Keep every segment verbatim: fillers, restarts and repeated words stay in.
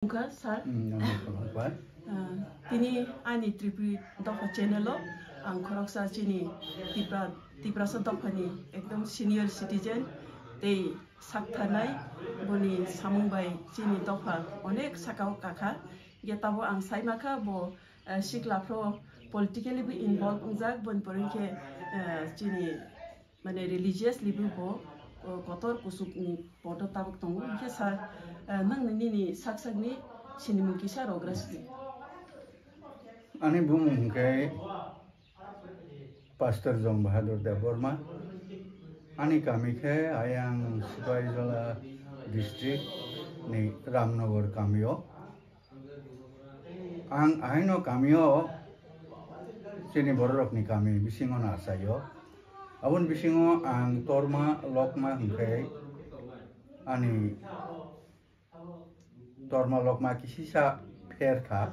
Wngkha, sir. Hmm, namo khulumkha. Ah, tini ani Tripuri dopha channel o ang khoroksa chini Tipra, Tiprasa dophani ekdom senior citizen tei saktharnai, boni samung bai chini dopha onek sakao kakha. Ge tabo ang saimakha bo, eh, sikla phro politically bo involve wngjak, boni pore khe, eh, chini mane religiously bo, bo, o, kotor kusuk ni podo tabuk tongo. Hingke sa, eh, nang ni nini sak sak ni sinimung kisa rogra sidi. Ani bumung hingke Pastor Jong Bahadur Debbarma. Ani kami khe ayang Sipaijala district ni Ramnagar kami o. Ang ahaino kamio chini bororokni kami bisingo no achaio. Aboni bisingo ang torma lokma hwnkhe ani torma lokma kisisa pher kha.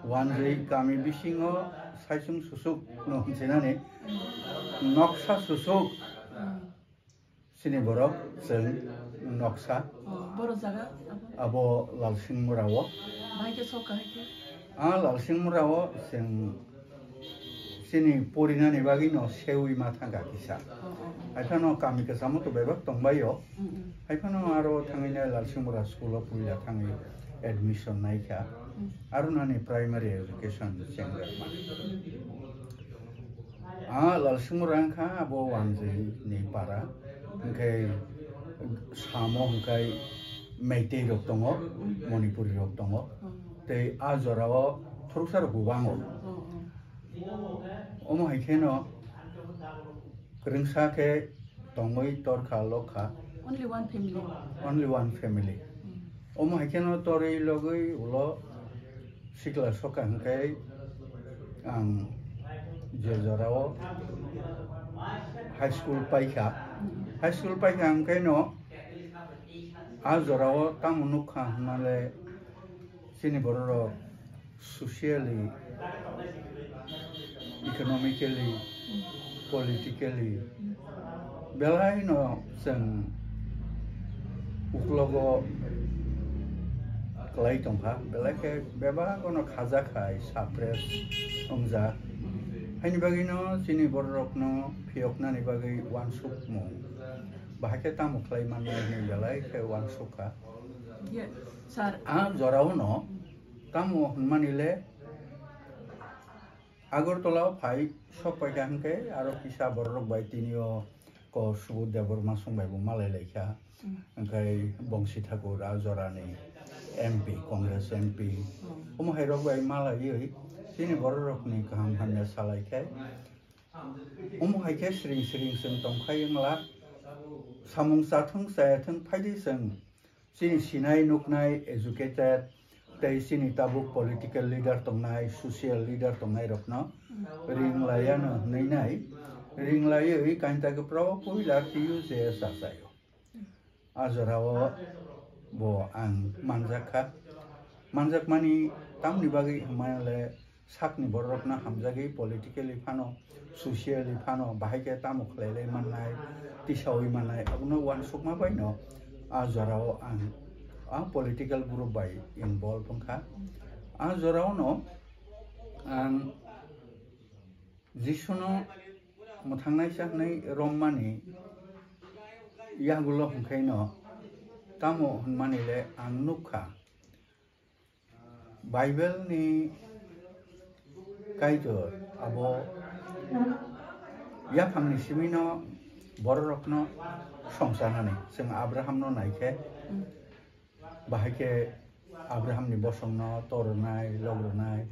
Wanjwi kami bisingo saichung susuk no hwnsinani noksa susuk. Chini borok chwng noksa. Oh, boro jaga abo? Abo Lalsingmura o. Bahai khe sok kahai khe? Ah, Lalsingmura o chwng chini porinani bagwi no sewi ma thangkha kisa. Oh, oh, oh. Haiphano kami kwchamo to bebak tongbai o. Mm, mm. Haiphano aro thangwi nai Lalsingmura school o puila thangwi admission naikha. Mm. Aro nani primary education chengjakma. Ah, Lalsingmura wngkha abo Wanjwi ni para, hwnkhe samo hwnkhe Meitei rok tongo, Manipuri rok tongo, tei a jora o thuruksa rok bo bango. Omo hai kheno kwrwngsa khe tongwi torkha lokha. Only one family. Only one family. Hmm. Omo hai kheno torwi logwi ulo sikla soka hwnkhe ang je jorao high school paikha. Hmm. High school paikha hwnkhe no a jorao tamo nukha hwnmale chini bororok socially, economically, politically belai no chwng uklogo kwlai tongkha, belai khe bebak no khajak hai suppress wngjak. Haini bagwi no chini bororok no phiyoknani bagwi uansukmung bahai khe tamo khlai mannai hwnwi belai khe uansukha. Ye, sir. A jorao no tamo hwnmani le Agartala o phai sok paikha hwnkhe aro kisa bororok bai tini o ko Subodh Debbarma song bai bo malai laikha. Mm. Hwnkhe Bongsi Thakur a jorani M P, Congress M P. Mm. Omo hai rok bai malaiwi chini bororokni kaham hamya salai khe. Omo hai khe sring sring chwng tongkhai wngla, samung chathwng chayathwng phaidi chwng chini sinai nuknai educated tei chini tabuk political leader tongnai, social leader tongnai rokno ring laiano hwnwi nai, ring laiwi kainta khe pro puila T U J S achaio. A jorao bo ang manjak kha. Manjakmani tamni bagwi hwnmale sakni bororokno hamjagwi politically phano, socially phano bahai khe tamo khlailai mannai, tisaui mannai, abono uansukma baino a jorao ang a political group bai involve wngkha. A joraono ang Jisuno mwthangnaisa hwnwi rommani yagulo hwnkhaino tamo hwnmani le ang nukha. Bible ni Kaitor abo yaphangni simino bororokno songchanani. Chwng Abrahamno naikhe, bahai khe Abrahamni bosongno torwnai, logrwnai,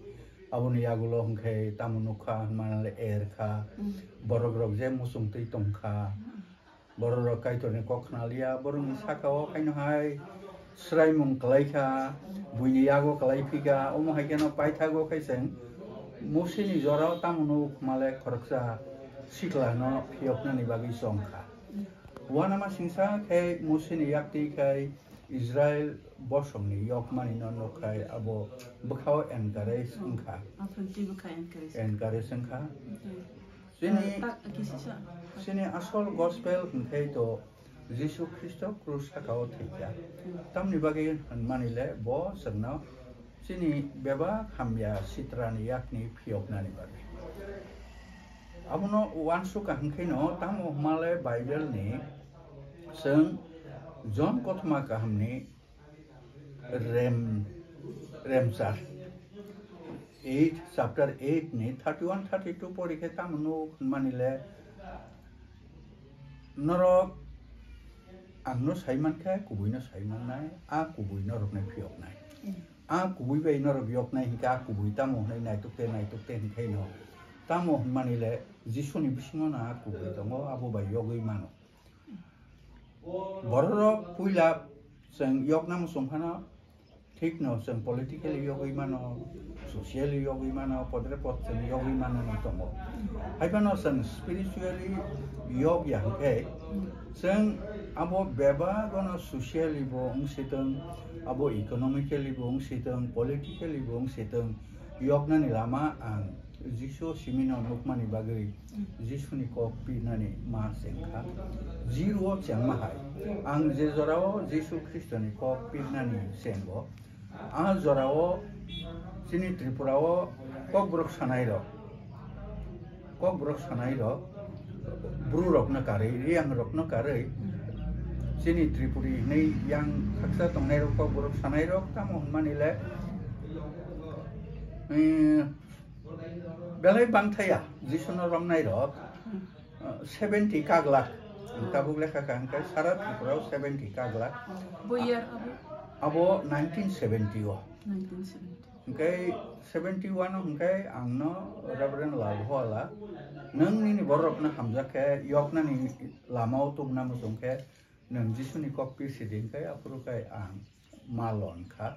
aboni yagulo hwnkhe tamo nukha hwnmale erkha, borok rok je muchungtwi tongkha, borok rok Kaitorni kok khnaliya, borokni sakao haino hai swraimung kwlaikha, buini yago kwlaiphikha, omo hai kheno paithago khe chwng Musini jorao tamo nuk hwnmale khoroksa siklano phiyoknani bagwi chongkha. Uanama singsa khe Musini yaktwi khai Israel bosongni yokmani no nukkhai abo bwkhao encourage wngkha. Aphantwi bwkha encourage. Encourage wngkha. Chini, ta-, kisisa. Chini asol gospel hwnkhe to Jisu Khristo krus saka-o thwikha. Tamni bagwi hwnmani le bo chwngno chini bebak hamya sitrani yakni phiyoknani bagwi. Abono uansuk kaham kheno tamo hwnmale Bible ni chwng John kothoma kahamni rem, remchar eight, chapter eight ni thirty-one, thirty-two pori khe tamo nuk hwnmani le, norok angno sai mankhe, kubuino sai mannai, a kubui norokno phiyoknai. A kubui bai norok yoknai hinkhe a kubui tamo hwnwi naitukte naitukte hinkhaino tamo hwnmani le Jisuni bisingo no a kubui tongo, abo bai yogwi mano. Bororok puila chwng yokna muchung phano thikno chwng politically yogwi mano, socially yogwi mano, podre pod chwng yogwi mano no tongo. Hai phano chwng spiritually yog ya hwnkhe chwng abo bebagono socially bo wng sitwng, abo economically bo wng sitwng, politically bo wng sitwng, yoknani lama ang Jisu simino nukmani bagwi Jisuni kok pirnani ma chengkha. Jiru-o chengma hai. Ang je jorao Jisu Khristoni kok pirnani chengo, a jorao chini Tripura-o kokborok sanairok, kokborok sanairok, bru rokno karwi, riyang rokno karwi, chini Tripuri hinwi yang khaksa tongnairok, kokborok sanairok, tamo hwnmani le, eh, belai bangthaya Jisuno romnairok, eh, seventy kaglak. Ang tabuk lekha kha hwnkhe sara Tripura-o seventy kaglak. Bo year abo? Abo nineteen seventy o. Nineteen seventy. Hwnkhe seventy one o hwnkhe angno Reverend Lalhoala, "Nwng nini bororokno hamjak khe yoknani lama-o tubuna muchung khe nwng Jisuni kok pir sidi," hwnkhe aphuru khe ang ma lon kha.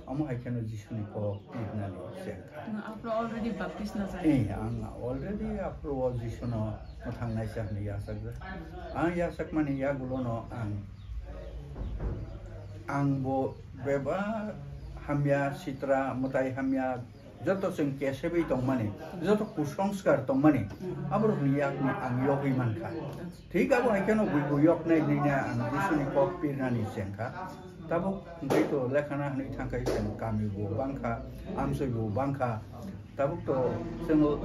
Omo hai kheno Jisuni kok pirnani cheng kha. Nwng aphuru already baptisma jai? Eh, ang already aphuru o Jisuno mwthang naisa hwnwi yachakjak. Ang yachakmani yagulono ang, ang bo bebak hamya sitra, mwtai hamya, joto chwng kesebwi tongmani, joto kusongskar tongmani, aborokni yakni ang yogwi mankha. Thik abo hai kheno buibu yoknai hwnwi ang Jisuni kok pirnani chengkha. Tabuk hwnkhe to lekhana hwnwi thangkhai chwng kami bo bangkha, amchoi bo bangkha. Tabuk to chwng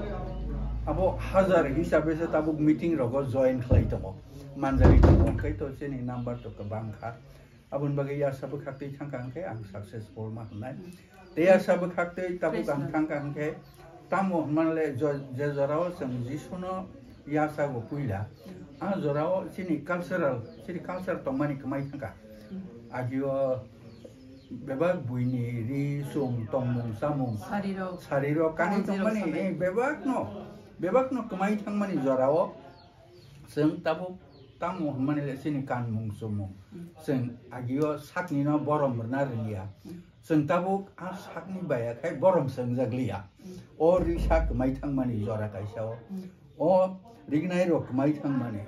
abo hajar hisabe se tabuk meeting rogo join khlai tongo, manjagwi tongo, hwnkhe to chini number to kwbang kha. Aboni bagwi yasa bwkhaktwi thangkha hwnkhe ang successful ma hwnwi. Tei yasa bwkhaktwi tabuk ang thangkha hwnkhe tamo hwnmale jo-, je jorao chwng Jisuno yasa bo puila, a jorao chini cultural, chini culture tongmani kwmai thangkha. Agio bebak buini ri, chum, tongmung, chamung, sarirok, sarirok kanwi tongmani, eh, bebakno, bebakno kwmai thangmani jorao chwng tabuk tamo hwnmani le chini kanmung chumung. Chwng agio sakni no borom rwna rwngya. Chwng tabuk a sakni baya khai borom swngjak liya. O risa kwmai thangmani jora kaisa o. O rignai rok kwmai thangmani.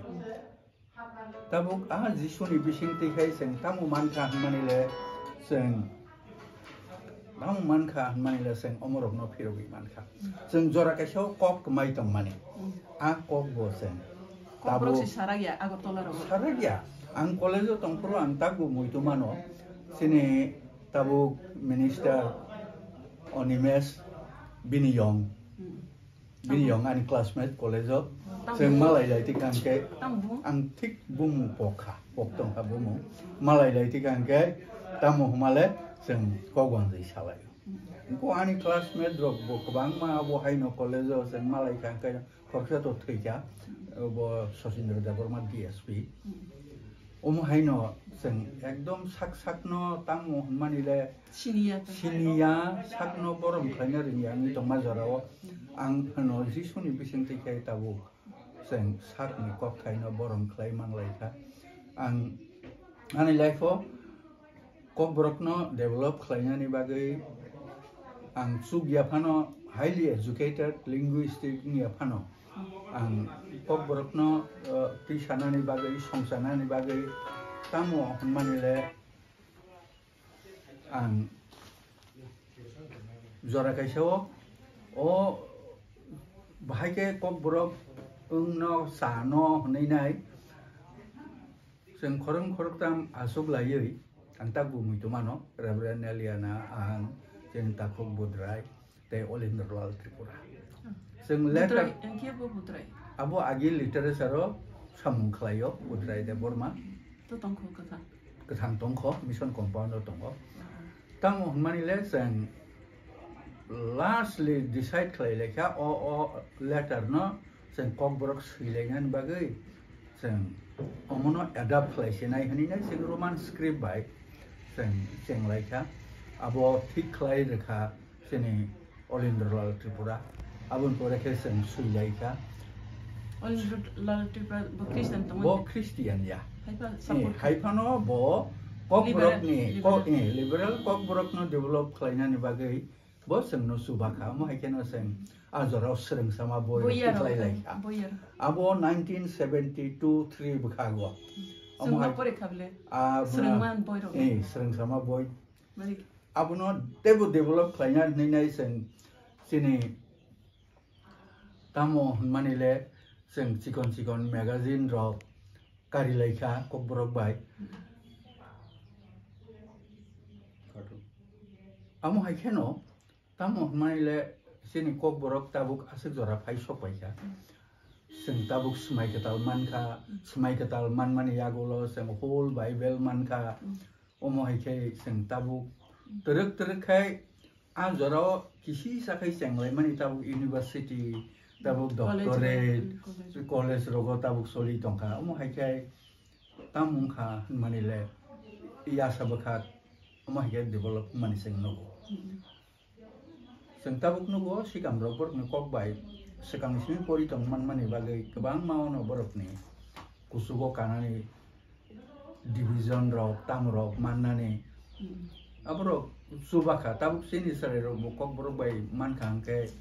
Tabuk a Jisuni bising twi khai chwng tamo mankha hwnmani le chwng Tamo mankha hwnmani le chwng omorokno phirogwi mankha. Chwng jora kaisa o kok kwmai tongmani. A kok bo chwng Kokborok tabuk se sarakya Agartala rogo. Sarakya. Ang college o tongphuru ang tabuk muitu mano. Chini tabuk minister Animesh bini yong. Bini yong ani classmate college o. Chwng malai lai tikang khe ang thik bumung pok kha, pok tong kha bumung. Malai lai tikang khe tamo hwnmale chwng kok wanjwi salai o. Ko ani classmate rok bo kwbangma abo haino college o chwng malai kha khe khoroksa to thwi kha, bo Sachindra Debbarma D S P. Omo haino chwng ekdom sak sakno tamo hwnmani le siniya, sakno borom khlaina rwngya wngwi tongma jorao ang hwno Jisuni bisingtwi khe tabuk chwng sakni kokthaino borom khlai manlai kha. Ang ani life o Kokborokno develop khlainani bagwi ang chukya phano, highly educated linguistic wngya phano, ang Kokborokno, uh, twi sanani bagwi, songchanani bagwi tamo hwnmani le ang jora kaisa o, o bahai khe Kokborok wngno chano hwnwi nai. Chwng khorang khoroktam aswk laiwi ang tak bumui tongmano, Reverend Eliana, ang, chini takhuk Budrai, tei Olindrolal Tripura. Chwng letter Budrai, ang khe bo Budrai. Abo agi literature o samung khlaio, Budrai Debbarma. To tongkho kwthang. Kwthang tongkho, mission compound o tongo. Tamo hwnmani le chwng lastly decide khlai laikha, o, o letter no chwng kokborok swilainani bagwi chwng omono adapt khlai sinai hwnwi nai chwng Roman script bai chwng chenglaikha. Abo thik khlai rwkha chini Olindrolal Tripura. Aboni pore khe chwng swilaikha. Olindrolal Tripura bo Christian tongmani? Bo Christian ya. Haiphano bo kokborokni, liberal, liberal. Eh, liberal kokborokno develop khlainani bagwi bo chwngno chubakha. Omo hai kheno chwng a jorao swrwngsama boi rok tikhlai laikha. Abo nineteen seventy two three bwkhago. Omo hai pore kha bole. Swrwngma boi rok. Eh, swrwngsama boi. Abono teibo develop khlaina hwnwi nai chwng chini tamo hwnmani le chwng chikon chikon magazine rok kari laikha kokborok bai. Amo hai kheno tamo hwnmani le chini kokborok tabuk aswk jora phai sok paikha. Chwng tabuk swmai kwtal mankha, swmai kwtal manmani yagulo chwng whole Bible mankha. Omo hai khe chwng tabuk twrwk twrwk khai a jorao kisi sakhai chenglaimani tabuk university, tabuk doctorate, college rogo tabuk soli tongkha. Omo hai khe tamo wngkha hwnmani le yasa bwkhak omo hai khe develop wngmani chwng nugo. Chwng tabuk nugo, sikam rok borokni kok bai swkang simi pori tong manmani bagwi kwbangma ono borokni kuchugo kanani division rok, tamo rok mannani. Aborok chubakha, tabuk chini chwrai rok bo kok borok bai mankha hwnkhe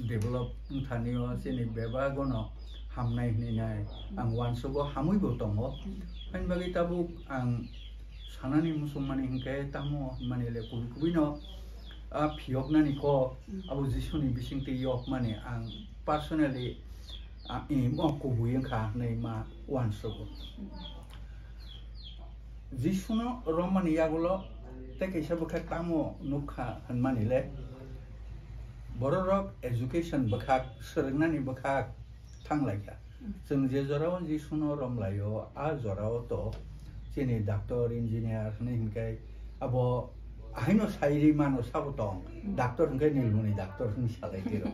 develop wngthani o chini bebak ono hamnai hwnwi nai ang uansugo, hamwi bo tongo. Haini bagwi tabuk ang sanani muchungmani hwnkhe tamo hwnmani le kubui kubui no a phiyoknani kok abo Jisuni bisingtwi yokmani ang personally a, imo kubui wngkha hwnwi ma uansugo. Jisuno romani yagulo tei kaisa bwkha tamo nukha hwnmani le bororok education bwkhak, swrwngnani bwkhak thanglaikha. Chwng je jorao Jisuno romlaio, a jorao to chini doctor, engineer hwnwi hwnkhe abo ahaino sairi mano sabo tong. Doctor hwnkhe Nilmoni doctor hwnwi salai tiro.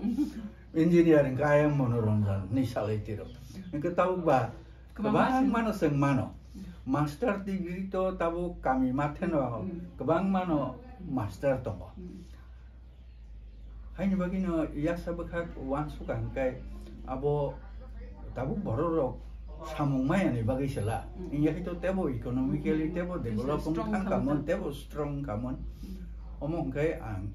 Engineer hwnkhe I M Manoranjan hwnwi salai tiro. Hwnkhe tabuk ba kwbangma kwbangma mano chwng mano. Master degree to tabuk kami matheno kwbangma no master tongo. Haini bagwino yasa bwkhak uansukha hwnkhe abo tabuk bororok samung mayani bagwi sela. Wngya khe to tebo economically tebo develop wng thang kamon, tebo strong kamon. Omo hwnkhe ang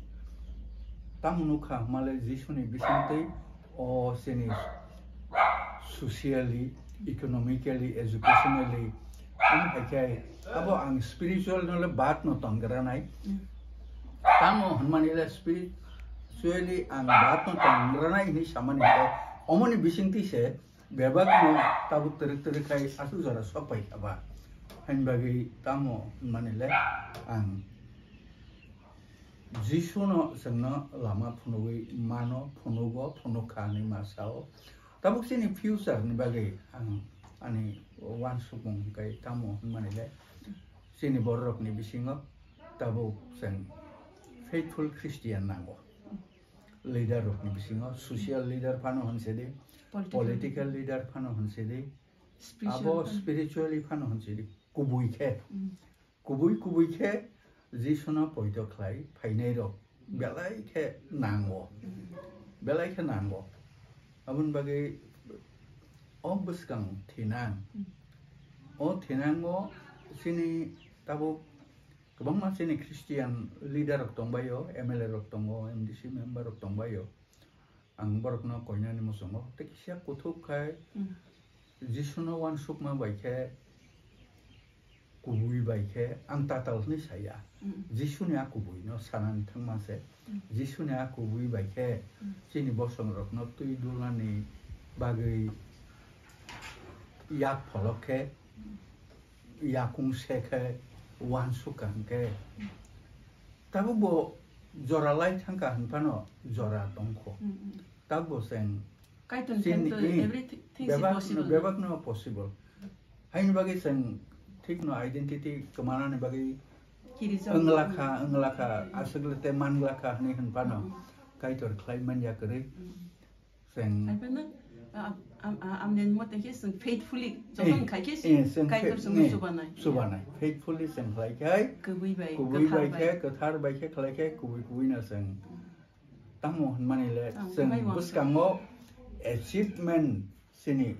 tamo nukha hwnmale Jisuni bisingtwi o chini socially, economically, educationally, omo hai khe abo ang spiritual no le bad no tongranai. Tamo hwnmani le spiritually ang bad no tongranai hinwi samani hwnkhe omoni bisingtwi se bebak no tabuk twrwk twrwk khai aswk jora sok pai kha ba. Haini bagwi tamo hwnmani le ang Jisuno chwngno lama phunugwi mano, phunugo, phunukha hinwi ma sao. Tabuk chini future ni bagwi ang ani uansukmung hwnkhe tamo hwnmani le chini bororokni bisingo tabuk chwng faithful Christian nango. Leader rokni bisingo social leader phano hwnse di, political leader phano hwnse di, abo spiritually phano hwnse di, kubui khe. Kubui kubui khe Jisuno poito khlai phainairok belai khe nango, belai khe nango. Aboni bagwi o bwskang thinang, o thinango chini tabuk kwbangma chini Christian leader rok tongbaio, M L A rok tongo, M D C member rok tongbaio. Ang borokno koinani muchungo tei kisa kuthuk khai Jisuno uansukma bai khe, kubui bai khe ang tatal hwnwi saya. Jisuni a kubui no sanani thangma se. Jisuni a kubui bai khe chini bosong rokno twi dulnani bagwi yak pholok khe yakung se khe uansuk ka hwnkhe, tabuk bo jora lai thang ka hwn phano jora tong kho. Mm, mm. Tabuk bo chwng Kaitor chini, kaitor, eh, everything is bebak, possible. Bebak no possible. Haini bagwi chwng thik no identity kwmanani bagwi kirijak wngla kha, wngla kha, aswk le te mangla kha hwnwi hwn phano, mm, Kaitor khlai man ya kwrwi. Mm. Chwng Hai phano, ah, am, ah, amni mote khe chwng faithfully, eh, jokhon khai khe eh, chwng Kaitor faith-, chwng eh, chubanai. Chubanai. Faithfully chwng khlai khai, kubui bai, kubui kwthar bai bai khe, kwthar bai khe khlai khai, kubui kubui no chwng. Tamo hwnmani le, tamo chwng bai wngkha. Bwskango achievement chini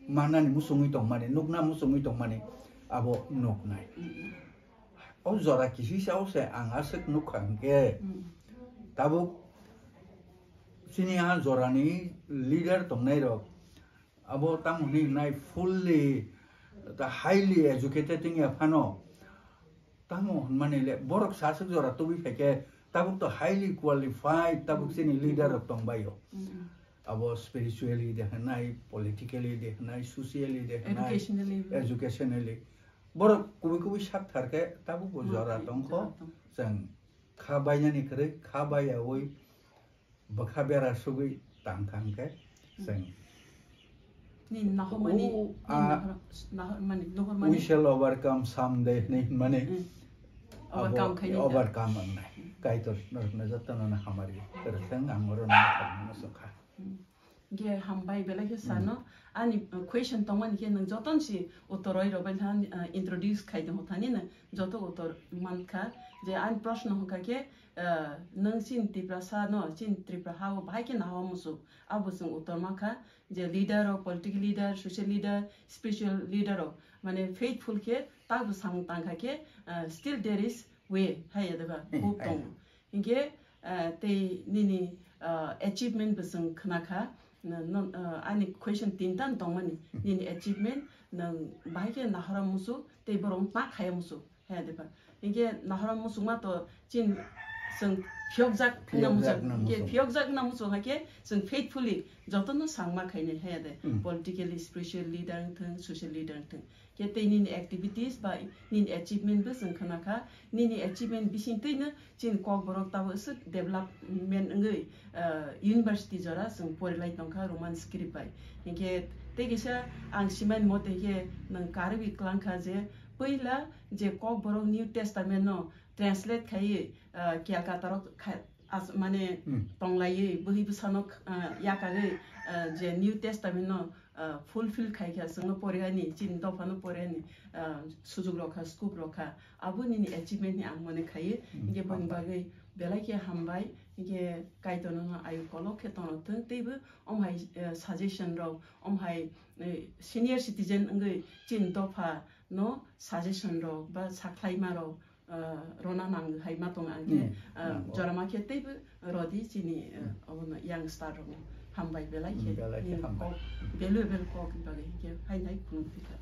mannani muchungwi tongmani, nukna muchungwi tongmani abo nuknai. Mm. O jora kisisa o se ang aswk nukha hwnkhe, mm, tabuk chini a jorani leader tongnai rok abo tamo hwnwi nai fully, ta highly educated wngya phano, tamo hwnmani le borok saswk jora tubui phaikhe tabuk to highly qualified tabuk chini leader rok tongbaio. Mm. Abo spiritually de hwnai, politically de hwnai, socially de hwnai, educationally. Educationally. Borok kubui kubui sak thar khe tabuk bo jora tongkho. Jora tong. Chwng kha bainani kwrwi, kha baiyaui, bwkha bera sugwi tang kha hwnkhe chwng. Ni nahormani, o, ni a, nahor-, nahormani, nahormani. We shall overcome someday, ni mani. Mm. Abo overcome khaini ta. Overcome wngnai. Mm. Kaitor norokno jotono no hamari rwthwng, ang oro no hamari no sokha. Mm. Ge hambai belai khe sano. Mm. Ani, uh, question tongmani khe nwng joton si uttor roi rok bai than, uh, introduce khai tong thani nwng joto uttor man kha. Je ani proshno hwnkha khe, uh, nwng chini Tiprasa no, chini Tripura ha o bahai khe naha musu. Abo chwng uttor ma kha je leader rok, political leader, social leader, spiritual leader rok, mane faithful khe tabuk samung tang kha khe, uh, still there is way, hai ya deba, hmm, hope hai tongo. Hinkhe, uh, tei nini, uh, achievement bo chwng khna kha. No, no, uh, ani question tinta no tongmani, hmm, nini achievement nwng bahai khe nahora musu tei borok ma khaya musu. He de ba. Hinkhe nahora musukma to chin chwng phiyokjak wngna musuk. Phiyokjak wngna musuk. Hinkhe phiyokjak wngna musuk hai khe chwng faithfully jotono sangma khainai he de. Hmm. Politically, spiritual leader wngthwng, social leader wngthwng. Khe tei nini activities ba nini achievement bo chwng khna kha. Nini achievement bising twi no chini Kokborok tabuk aswk development wngwi, ah, university jora chwng porilai tongkha Roman script bai. Hinkhe tei kisa ang simani mote khe nwng karwi klangkha je puila je Kokborok New Testament no translate khaiwi, ah, Calcutta rok kha-, as-, mane hmm, tonglaiwi bwhi bwsano, ah, yakagwi, ah, je New Testament no, ah, fulfill khaikha, chwngno porihani, chini dophano porihani, ah, sujuk rokha, scope rokha. Abo nini achievement ni ang mone khaio. Hmm, hinkhe boni hambai. Bagwi belai khe hambai. Hinkhe Kaitorno no ayu kolok khe tono thwng, teibo omhai, eh, suggestion rok, omhai, eh, senior citizen wngwi chini dopha no suggestion rok ba sakhlaima rok, ah, rona nang hai ma tong ang khe, hmm, ah, hmm, jora ma khe teibo rodi chini, ah, hmm, obono young star rok hambai belai khe, hmm, belai khe nini hambai. Kok, valuable kok bagwi khe hai nai khulum thikha.